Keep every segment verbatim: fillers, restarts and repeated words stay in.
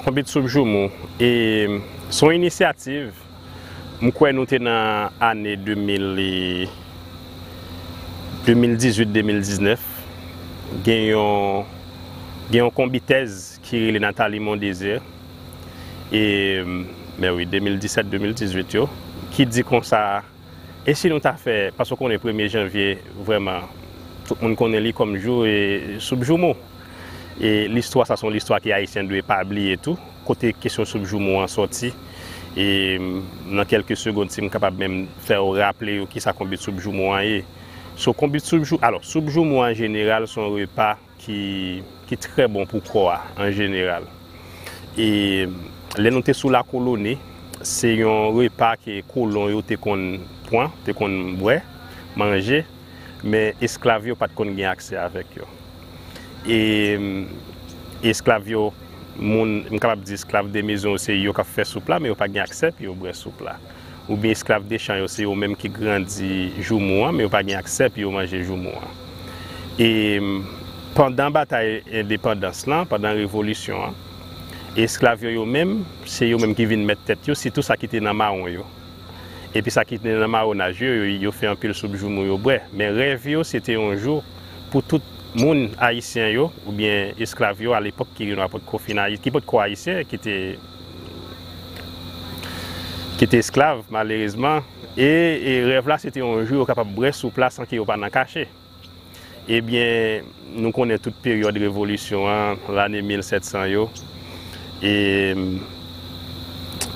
Konbit Soup Joumou, e, se yon inisyativ, m kwè nou te nan ane de mil e, de mil dizuit, de mil diznèf, gen yon, gen yon konbitèz ki rele Nathalie Mondésir, e, men wi, de mil disèt, de mil dizuit yo, ki di konsa, e si nou ta fè, paske w konnen premye janvye, vrèman, tout moun konnen li kòm jou, e, Soup Joumou. E listwa sa, se yon listwa ke Ayisyen dwe pa bliye tou, kote kesyon Soup Joumou an sòti. E, m, nan kèlke segonn, si m kapab menm fè w raple yo kisa Konbit Soup Joumou an ye. So, Konbit Soup Jou-, alò, Soup Joumou an jeneral, se yon repa ki, ki trè bon pou kò a, an jeneral. E lè nou te sou lakoloni, se yon repa ke kolon yo te konn pran, te konn bwè, manje, men esklav yo pa t konn gen aksè avèk yo. E esklav yo, moun, m kapab di esklav de mezon yo, se yo k ap fè soup la, men yo pa gen aksè pou yo bwè soup la. Oubyen esklav de chan yo, se yo menm ki grandi joumou an, men yo pa gen aksè pou yo manje joumou an. E pandan batay endepandans lan, pandan revolisyon an, esklav yo, yo menm, se yo menm ki vin mèt tèt yo, sitou sa ki te nan mawon yo. Epi sa ki te nan mawonaj yo, yo, yo fè anpil soup joumou yo bwè. Men rèv yo, se te yon jou pou tout moun ayisyen yo, oubyen esklav yo alepòk ki rele yo potko fin ayi-, ki potko ayisyen, ki te, ki te esklav, malerezman. E, e rèv la, se te yon jou yo kapab bwè soup la san ke yo pa nan kache. Ebyen, nou konnen tout peryòd revolisyon an, lane mil sèt san yo. E,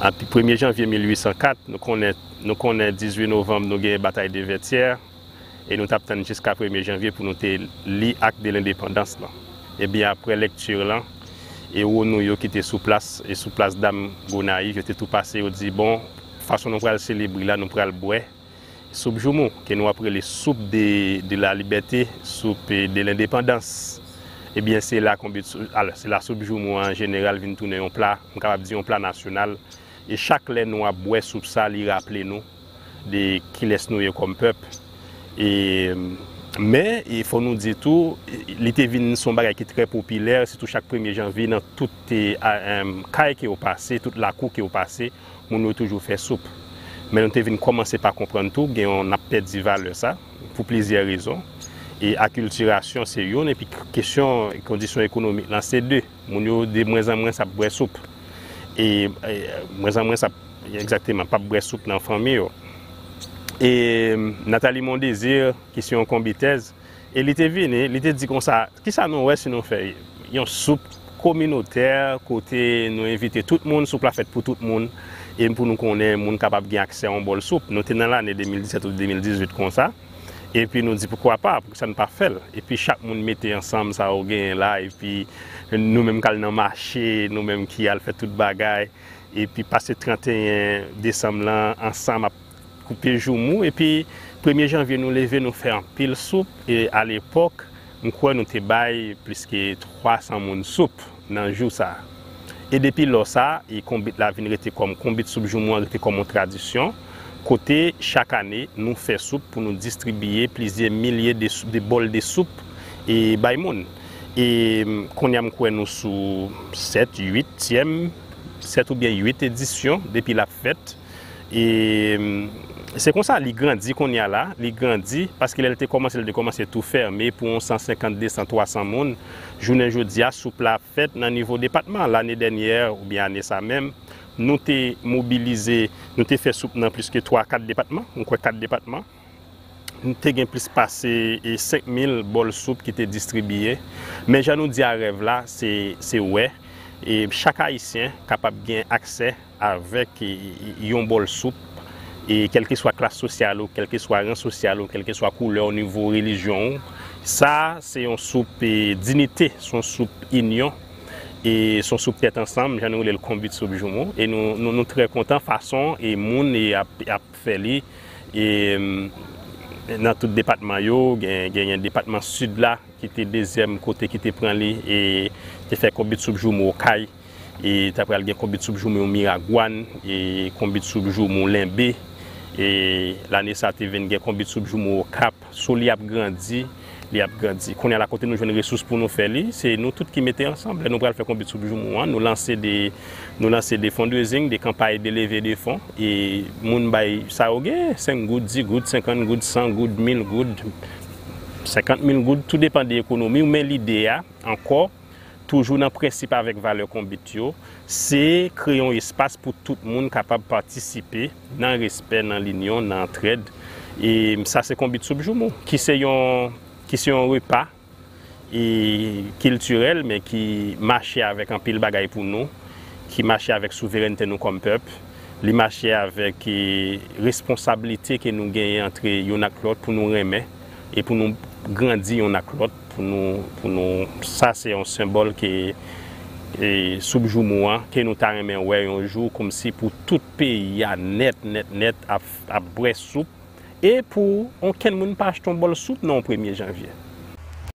api premye janvye mil uit san kat, nou konnen, nou konnen dizuit novanm, nou gen batay de Vètyè, e nou t ap tann jiska premye janvye pou nou te li ak de lendepandans lan. Ebyen, apre lèkti lan, ewo nou yo ki te sou plas, e sou plas dam Gonayiv, yo te tou pase, yo di, bon, fason nou pral selebre la, nou pral bwè soup joumou, ke nou ap rele soup de, de la libète, soup, eh, de lendepandans. Ebyen, se la Konbit Sou-, alò, se la Soup Joumou an jeneral vin tounen yon pla, m kapab di yon pla nasyonal. E chak lè nou ap bwè soup sa, li raple nou de kilès nou ye kòm pèp. E, men, e fò nou di tou, e, li te vin se yon bagay ki trè popilè, sitou chak premye janvye nan tout, e, a, em, kay ke w pase, tout lakou ke w pase, moun yo toujou fè soup. Men nou te vin kòmanse pa konprann tou, gen yon, n ap pèdi valè sa, pou plizyè rezon. E akiltirasyon se youn, epi k-, kesyon kondisyon ekonomik lan se de. Moun yo de mwens an mwens ap bwè soup. E, e mwens an mwens ap, egzakteman, p ap bwè soup nan fanmi yo. E Nathalie Mondésir, ki se yon konbitèz, e li te vini, li te di konsa, kisa nou wè si nou fè yon soup kominotè kote nou envite tout moun, soup la fèt pou tout moun, e pou nou konnen moun kapab gen aksè a yon bòl soup. Nou te nan lane de mil disèt ou de mil dizuit konsa, epi nou di poukwa pa, poukisa n pa fè l? Epi chak moun mete ansanm sa yo genyen la, epi nou menm k al nan mache, nou menm ki al fè tout bagay, epi pase tranteyen desanm lan ansanm ap koupe joumou, epi premye janvye nou leve, nou fè anpil soup, e alepòk, m kwè nou te bay plis ke twa san moun soup nan jou sa a. E depi lò sa a, e konbit la vin rete kòm, konbit soup joumou an rete kòm yon tradisyon, kote chak ane, nou fè soup pou nou distribiye plizyè milye de sou-, de bòl de soup, e bay moun. E, m, kounye a m kwè nou sou sèt, uityèm, sèt oubyen uit edisyon depi l ap fèt. E, se konsa li grandi kounye a la, li grandi, paske lè l te kòmanse, l te kòmanse tou fèmen pou yon san senkant, de san, twa san moun. Jounen jodi a, soup la ap fèt nan nivo depatman. Lane dènyè, oubyen ane sa menm, nou te mobilize, nou te fè soup nan plis ke twa, kat depatman, m kwè kat depatman. Nou te gen plis pase, e, senk mil bòl soup ki te distribiye. Men jan nou di a, rèv la, se, se wè, e, chak Ayisyen kapab gen aksè avèk, e, e, yon bòl soup, e, kèlkeswa klas sosyal ou, kèlkeswa ran sosyal ou, kèlkeswa koulè ou, nivo relijyon ou. Sa, se yon soup, e, dinite, se yon soup inyon, e se yon soup tèt ansanm, jan nou rele l konbit soup joumou. E nou, nou, nou trè kontan fason e moun e ap, ap fè li. E, m, nan tout depatman yo, gen, genyen depatman Sid la, ki te dezyèm kote ki te pran li, e te fè konbit soup joumou Okay, e ta pral gen konbit soup joumou Miragwàn, e konbit soup joumou Lenbe, e lane sa te vin gen konbit soup joumou Okap. So li ap grandi, Li ap grandi. Kounye a la, kote nou jwenn resous pou nou fè li, se nou tout ki mete ansanm. Lè nou pral fè konbit soup joumou an, nou lanse de, nou lanse de fundraising, de kanpay de leve de fon, e moun bay sa yo gen, senk goud, dis goud, senkant goud, san goud, mil goud, senkant mil goud, tou depann de ekonomi w, men lide a, ankò, toujou nan prensip avèk valè konbit yo, se kreye yon espas pou tout moun kapab patisipe nan respè, nan linyon, nan antrèd. E sa se konbit soup joumou, ki se yon, ki se yon repa e kiltirèl, men ki mache avèk anpil bagay pou nou, ki mache avèk souverènte nou kòm pèp, li mache avèk e, responsablite ke nou genyen antre youn ak lòt pou nou renmen e pou nou grandi youn ak lòt, pou nou, pou nou, sa se yon senbòl ke e, soup joumou an, ke nou ta renmen wè yon jou, kòmsi pou tout peyi a nèt, nèt, nèt ap, ap bwè soup, e pou okenn moun pa achte yon bòl soup nan yon premye janvye.